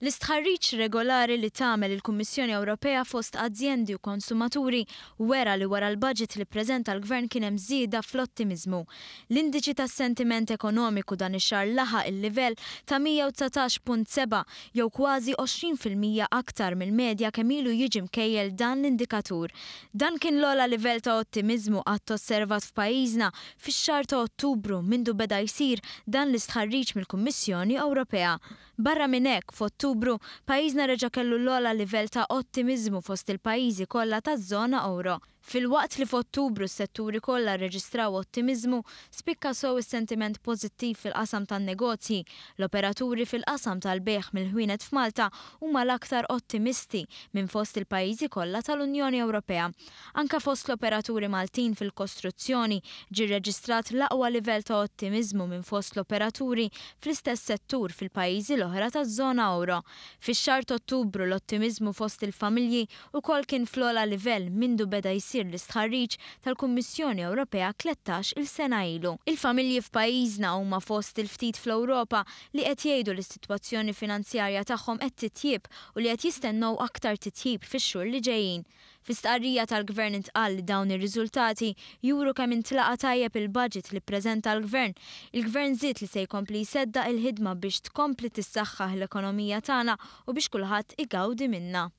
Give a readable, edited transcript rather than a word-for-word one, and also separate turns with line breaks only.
L-istħarriġ regolari li tagħmel il-Kummissjoni Ewropea fost azjendi u konsumaturi wera li wara l-budget li ppreżenta l-Gvern kien hemm żieda fl-ottimiżmu. L-indiċi tas-sentiment ekonomiku dan ix-xahar laħaq il-livell ta' 119.7 jew kważi 20% aktar mill-medja kemm ilu jiġi mkejjel dan l-indikatur. Dan kien l-ogħla livell ta' ottimiżmu qatt osservat f'pajjiżna fix-xahar ta' Ottubru mindu beda jsir dan l-istħarriġ mill-Kummissjoni Ewropea. Barra minn hekk, f'Ottubru, pajjiżna reġa' kellu l-ogħla livell ta' ottimiżmu fost il-pajjiżi kollha taż-żona ewro. Filwaqt li f'Ottubru s-setturi kollha rreġistraw ottimiżmu, spikka sew is-sentiment pożittiv fil-qasam tan-negozji. L-operaturi fil-qasam tal-bejgħ mill-ħwienet f'Malta huma l-aktar ottimisti minn fost il-pajjiżi kollha tal-Unjoni Ewropea. Anke fost l-operaturi Maltin fil-kostruzzjoni ġie rreġistrat l-aqwa livell ta' ottimiżmu minn fost l-operaturi fl-istess settur fil-pajjiżi l-oħra taż-żona ewro. Fix-xahar t'Ottubru l-ottimiżmu fost il-familji wkoll kien fl-ogħla livell mindu beda jsir l-istħarriġ tal-Kummissjoni Ewropea 13 il sena ilu. Il-familji f'pajjiżna huma fost il-ftit fl-Ewropa li qed jgħidu li s-sitwazzjoni finanzjarja tagħhom qed titjieb u li qed jistennew aktar titjib fix-xhur li ġejjin. Fi stqarrija tal-Gvern intqal li dawn ir-riżultati juru kemm intlaqa' tajjeb il-budget li ppreżenta l-Gvern. Il-Gvern żied li se jkompli jseddaq il-ħidma biex tkompli tissaħħaħ l-ekonomija tagħna u biex kulħadd igawdi minnha.